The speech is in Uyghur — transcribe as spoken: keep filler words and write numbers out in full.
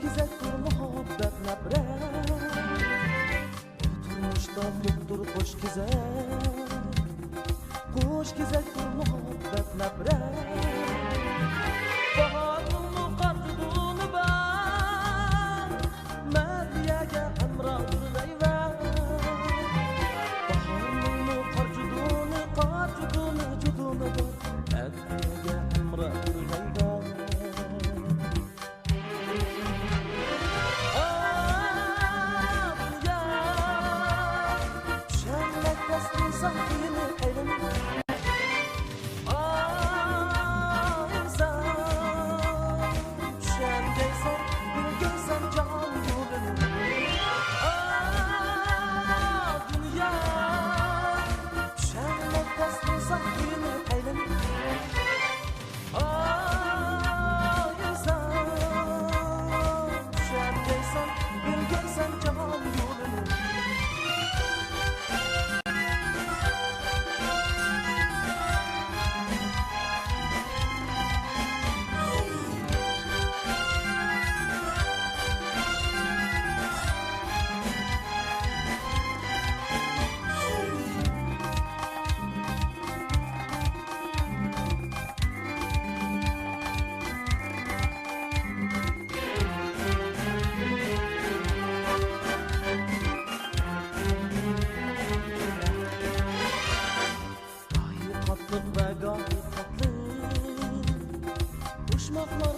كېزەكتۇر مۇھەببەت نەپرەت. تۇرمۇشتا يوقتۇر خوش كېزەك. خوش كېزەكتۇر مۇھەببەت نەپرەت. باھارنىڭمۇ قارجۇدۇنى بار. مەدھىيەگە ھەمراھ بولغايلا. باھارنىڭمۇ قارجۇدۇنى، قارجۇدۇنى، جۇدۇنى بار. مەدھىيەگە ھەمراھ بولغايلا. ئاھ، يا، چۈشەنمەك تەس ئىنسان قىيىنى قەيلىم. ئاھ، ئىنسان، چۈشەنگەيسەن، بىلگەيسەن جاھان يولىنى. ئاھ، دۇنيا، چۈشەنمەك تەس ئىنسان قىيىنى قەيلىم. ئاھ، ئىنسان، چۈشەنگەيسەن، بىلگەيسەن جاھان يولىنى. گاھى قاتتىق ۋە گاھى تاتلىق، ئۇشماقلار